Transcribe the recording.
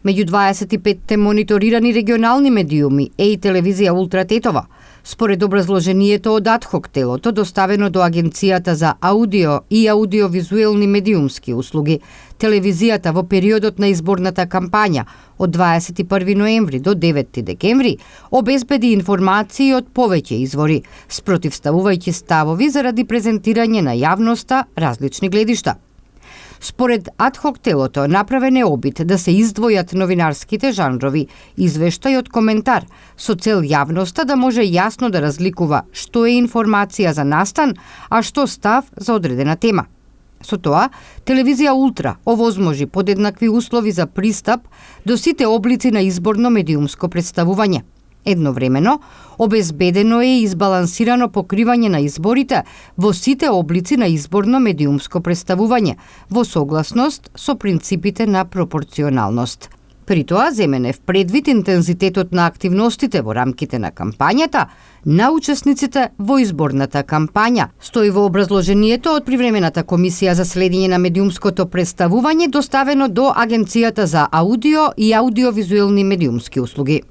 Меѓу 25 мониторирани регионални медиуми е и телевизија Ултра Тетова. Според образложението од адхок телото, доставено до Агенцијата за аудио и аудиовизуелни медиумски услуги, телевизијата во периодот на изборната кампања од 21 ноември до 9 декември обезбеди информации од повеќе извори, спротивставувајќи ставови заради презентирање на јавноста различни гледишта. Според адхок телото, направен е обид да се издвојат новинарските жанрови, извештај од коментар, со цел јавноста да може јасно да разликува што е информација за настан, а што став за одредена тема. Со тоа, телевизија Ултра овозможи подеднакви услови за пристап до сите облици на изборно медиумско представување. Едновремено, обезбедено е избалансирано покривање на изборите во сите облици на изборно медиумско представување, во согласност со принципите на пропорционалност. При тоа земенев предвид интензитетот на активностите во рамките на кампањата на учесниците во изборната кампања, стои во образложението од Привремената комисија за следење на медиумското представување доставено до Агенцијата за аудио и аудиовизуелни медиумски услуги.